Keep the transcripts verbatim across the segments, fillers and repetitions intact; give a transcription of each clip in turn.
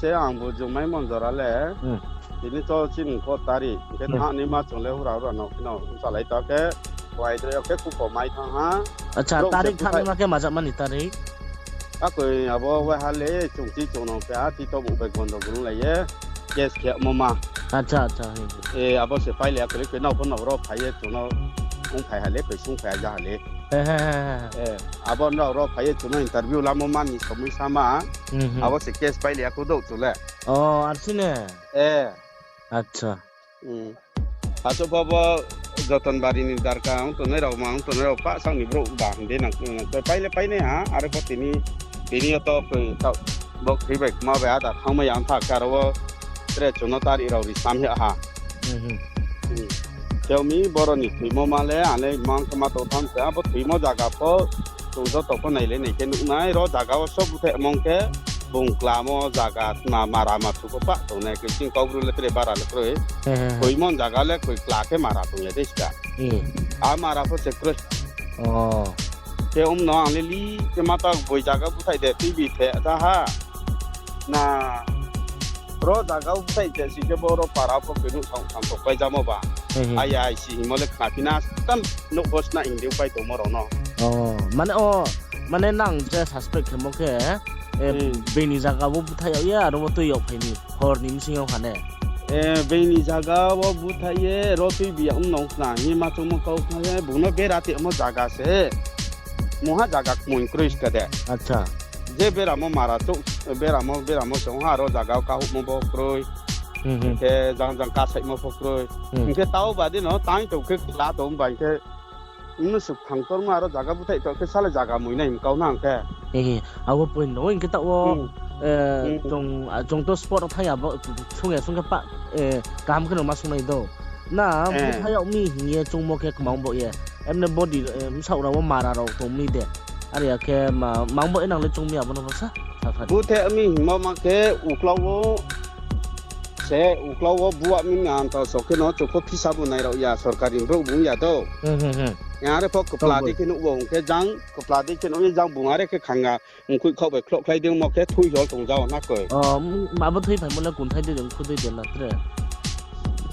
Se ang bo jumai mon jora le. Hmm. Tini to chini ko tari. Ke Hmm. thani ma chongle hura hura no kino salai to ke. Wai dre ke ku ko mai thang ha. Acha, Bro, tarik se thani ma ke majak mani tarik. Akoi abo wai hale chungchi chungno pe a ti to bu bai gondo gulung lai ye. Case khe mo ma. Acha, acha, he, he. E, abo se paile akoi ke no ko no ro phai ye chungno. Ung phai hale, koi sung phai ja hale. He, he, he, he. E, abo no ro phai ye chungno interview lamo mani somoi sama. Hmm, hmm. Abo se case paile ako dok chule. Oh, arsine? Eh. Acha. Hmm. Asok bobo Joton Bari ni darka ang tongnai rok ma ang tongnai rok pa sakni bro ba hinde nang, nang, paile paine ha, are ko tini, tini to koi ta, bo kri bai ma bai ada thang mai ang tha karo wo tre chuno tar i rok ri sam ha. Hmm, hmm. Hmm. Teo mi boro ni thwimo male, ane mang khe ma to tham se, abo thwimo jaga pho, Chwng joto pho naile naikhe nuknai, ro jaga o sok bwthai mong khe bung klamo jaga ma, mara ma thuko pa tongnai khe chini kok bru le tre bara le kroi. He, he, he. Koi mon jaga le koi kla khe mara tongya de ska. Hmm. A mara pho se kroi. Oh. Khe um no ang le li khe mata boi jaga bwthai de T V the ta ha. Na ro jaga o bwthai je si khe bo ro para pho khe nuk thang thang tok pai jamo ba. He, he. Ai ai si himo le khna phina tam nuk bo sna ing deu pai tongmo rok no. Oh, mane o, mane nang je suspect khe mo khe, eh, Hmm. bini jaga o bwthai ya aro bo twi yok phaini hor ni bising o hane. Eh, bini jaga o bwthai ye ro twi biya um nong khna hi ma chungmo kau khna ye bung no bera te mo jaga se. Moha jaga kmui kroi ska de. Acha. Je beramo mara chuk, beramo, beramo se wngha aro jaga o kahukmo bo kroi. Hmm, hmm. Hingke jang jang kasaimo bo kroi. Hmm. Hingke tao badi no tang tok khe kla tong bai khe. Mnu suk thang torma aro jaga bwthai tok khe sale jaga mui nai himkau na hingke. He, he. Abo point no hingke ta o, Hmm. eh, Hmm. chong, ah, chong to sport thang ya bo, sung ya sung khe pa, eh, kaham khe no ma sung nai do. Na, Eh. Bwthai yok mi hingye chungmo khe kwmang bo ye. Emne body, eh, bwsarok rok bo mara rok tong mi de. Ari ya khe ma, mang bo enang le chung mi abo no bwsa. Sa sa. Bwthai mi hingma ma khe uklau o se uklau o buwa mi na anto so khe no chukho phisa bo nai rok ya sorkari bro bung ya do. Hmm, hmm, hmm. Ya re pho kwpla Tong di bo. Khe nuk bo hingkhe jang kwpla di khe nuk jang bung are khe khanga. Wngkhui khok bai khloh khlai di wngmo khe thui hol tong jao na koi. Oh, m-, abo thui phaimo le kunthai de jong khudui de na tre.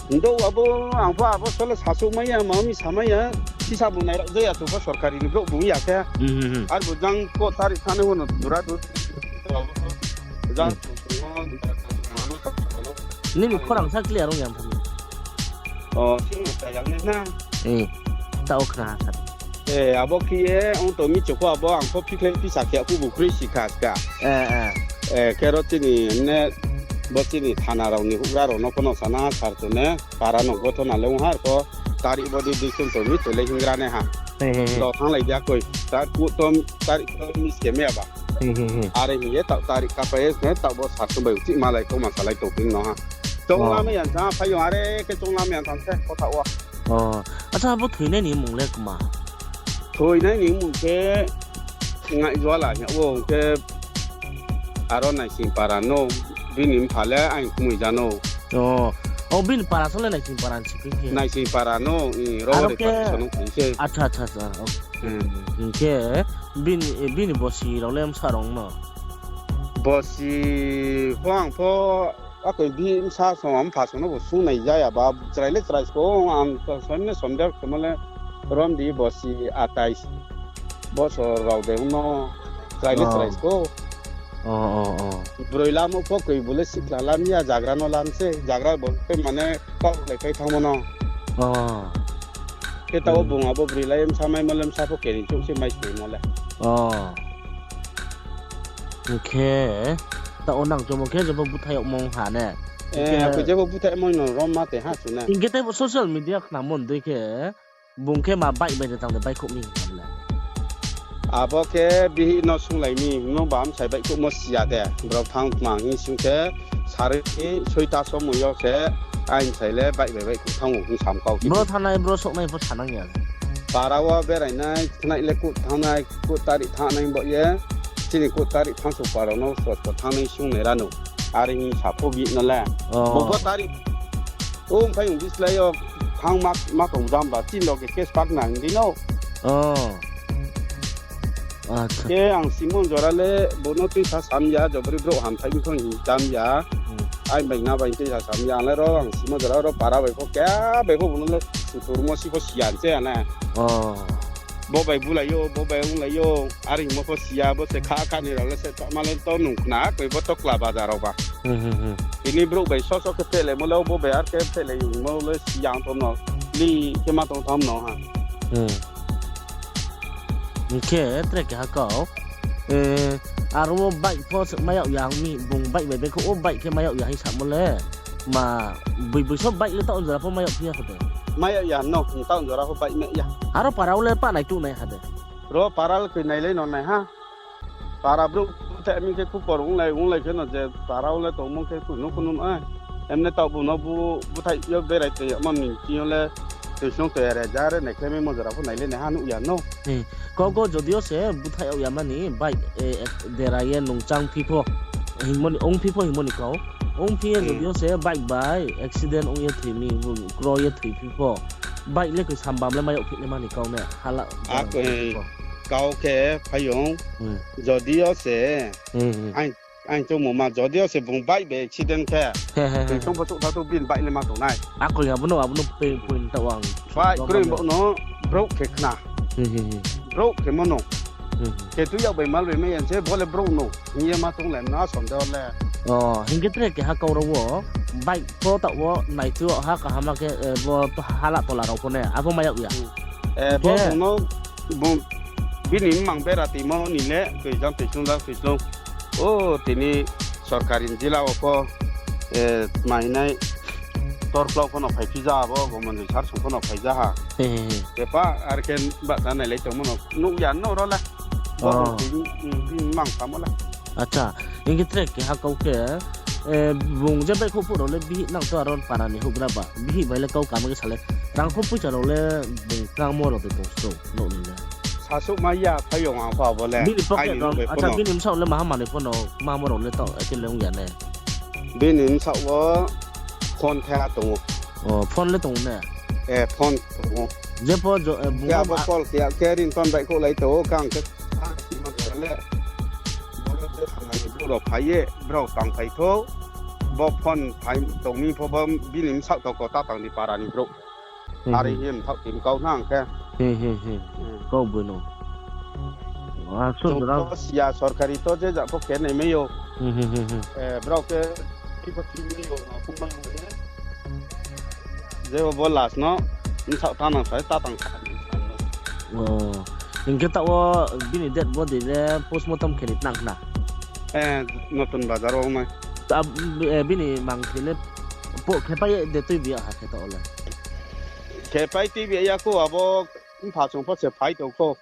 Ndo abo ang pho abo sole sasuk maya, ma mi samaya, sisa bo nai jaya to pho sorkari ni bro bo ya khe. Hmm, hmm, hmm. Ar bo jang ko tarik thani hono dura dur. Jang Hmm. Nini khorang sa clear wng yang thani. Oh, sing ta yang na. Eh, ta okra sa. Eh, abo khiye, ang to mi chukho abo, ang pho phikhle phisa khe, aku bukrui sikha ska. Eh, eh. Eh, kero chini, ne, bo chini thana rok ni hugra rok no kono sana sar chune, para no gothona le wng har ko, tari bo di dikun to mi chule hingra ne ha. Eh, eh, eh. Do thang lai dia koi, ta ku to, tari to mi ske me aba. Eh, eh, eh. Are hiye ta, tari ka pa ye, ne, ta bo sar chun bai uchi malai ko ma salai to pin no ha. Chong Oh. Lama yang sa, phaiyong are ke chong lama yang tang se, kotha o. Oh, acha, abo thwinai ni mung le kwma? Thwinai ni mung khe ngai jwala nya o, khe aro naising para no, bini mpha le ang kumui jano. Oh, oh, bini para sole naising para ni sikhe khe? Naising para no, i, ro Aro re khe para sono khe se. Acha, acha, acha, okay. Hmm. Hingkhe bini, bini bosi rok le msa rok no? Bosi pho ang pho Akoi bini bwsa song ang bwsano bo sung nai jaya ba, chwrai le chwrai sko, ang to somne somjak tongmale romdi bosi atais bosor rok de uno chwrai le Oh. Chwrai sko. Oh, oh, oh. Bwrwi lamo pho koi bole sikla lamya, jagra no lamse, jagra bo khe mane kok lai kai thangmano. Oh. Khe tao Hmm. Bung abo bwrwi lai msa mai mole msa pho keni chuk se mai sui mole. Oh. Hingkhe ta o nang chomo khe jebo bwthai okmong ha ne. Eh, hingkhe ako jebo bwthai okmong no rom ma te ha sune. Hingkhe tei bo social media khna mon dui khe bung khe ma bike bai de tang de bike khok ni hinle. Abo khe bihi no sunglai mi no bam sai bike khok mo siya de. Borok thang tma hing sing khe sari soita somoi yo khe ain sai le bike bai bike khok thango hing sam kau. Bro thanai bro soknai pho sanang ya. Para o berai nai thanai le kut thangnai. Kut tarik thangnai bo ye, chini kut tarik thangsok paro no sot sot thangnai sung nai rano. Ari ni sapho bi no le. Oh. Bo kut tarik. O phai ung bislai o thang mak, mak tong jam ba, chin log ke case pak na hindi no. Oh. Acha. Khe ang simon jora le bono twi sa sam ya, jobri bro ham thai bikon hin tam ya. Hmm. Ai bai na bai twi sa sam ya, ang le ro ang simon jora ro para bai pho kya bai pho bono le sutur mo si pho siyan se ana. Oh. Bo bai bulai yo, bo bai ung lai yo, ari mo pho siya, bo se kha kha ni rok le se to ma le to nung khna koi bo to kla bazar rok ba. Hmm, hmm, hmm. Ini bro bai so so khe pele mo le bo bai ar khe pele yung mo le siyang to no. Li khe ma tong tham no ha. Hmm. Hingkhe tre keha kau, eh, aro o bike pho swk ma yag ya wngmi, bung bike bai bai khe o bike khe ma yag ya hing samo le, ma bui bui so bike le ta o jora pho ma yag phiya kho de. Ma yag ya no, ta o jora pho bike ma ya. Aro para o le pa nai tu nai ha de. Ro para le khe nai le no nai ha. Para bro, te min khe kupor wng lai, wng lai khe no je para o le tong mung khe kunu kunu, eh. Emne ta bo no bu, buthai yo berai te man ni ti yo le. Twi song to ere jare nai khe me mojora pho nai le ne ha nuk ya no. Hmm. Kok go jodio se buthai ya mani bike, eh, eh, dera ye nung chang phi pho. Hingmoni ong phi pho hingmoni kau. Ong phi ye Hmm. jodio se bike bai accident ong ye thwi mi, bu kro ye thwi phi pho. Bike le koi sambam le mayok phi le mani kau ne hala. A koi kau khe phayung. Hmm. Jodio se Hmm, hmm. Ain Ang chongmo ma jodio se bung bike bai accident khe. He, he, he. Twi tong bosok thatu bin bike le ma tongnai. Akol ya bono abono pe point ta wang. Bai Roma kroi ne. Bono brok khe khna. He, he, he. Brok khe mono. He, he. Khe tu yak bai mal bai mai anse bole brok no. Niya ma tong le na sonde le. Oh, hingke tre ke ha kau ro wo. Bike po ta wo nai tu ha kahama ke, eh, bo to hala tola rok ne. Abo ma yak ya. Hmm. Eh, bo Hingke bung no, bung, bini mang bera timo ni le, twi jang twi sung jang twi sung. O, tini sorkari jila o ko, eh, mainai torklok kono phai phija abo, gomon sar sung kono phai ja ha. He, he, he. Tepa, ar ken ba ta nai le tong mono, nuk ya no ro la. Bo Oh. Tini, tini mang kamo la. Acha, hingke tre keha kau ke, eh, bung je bai kho phuro le bihik nang to aro para ni hugra ba. Bihik bai le kau kama ke sale. Rang kho puisa rok le bung kang mo rok de tong sto, no ni le. Sasuk ma ya phayong ang pha bo le. Bini pocket Aini rok, nung bai acha, phone. Bini msa le maha mani phone, ma mo rok le to, eke le ung ya ne. Bini msa o phone khe ha tongo. Oh, phone le tongo ne? Eh, phone tongo. Je po jo, eh, bung Ya ma bo call khe ya, khe ring ton bai kho lai to, kang khe. Boro je thangani bro phaiye, bro tang phai tho. Bo phone phai tongmi pho bo bini msak to ko ta tang ni para ni bro. Hmm, Ari hmm. Him thak tim kau nang khe. Hmm, hmm, hmm. Hmm. Kau bono. Ah, so Jong bra. To sia sorkari to je ja pho khe nai meyo. Hmm, hmm, hmm, hmm. Eh, bro ke ti ko ti meyo na kumang ne. Je bo last no, msak ta nang sai ta tang kha. Oh. Hingke ta o bini dead body le postmortem khe ni tnang khna. Eh, Notun Bazar o mai. Ta, eh, bini mang khe le po khe pai de twi biya ha khe ta o le. Khe pai twi biya ya ko abo mpha chung pho se phai to ko.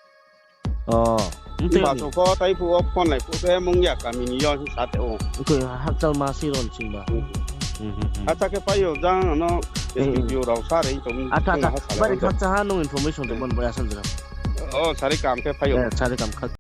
Oh. Mpha chung pho tai phu o phone lai phu se mung ya kami ni yo sa te o. Ko hakchal ma si ron ching ba. Hmm. Hmm, hmm, hmm. Acha khe pai yo jang no Hmm. S D P O rao sa rei to. Acha, acha. Bari khakcha ha nung information de bon boya san jira. Oh, sari kam khe phai yo. Eh, sari kam khak.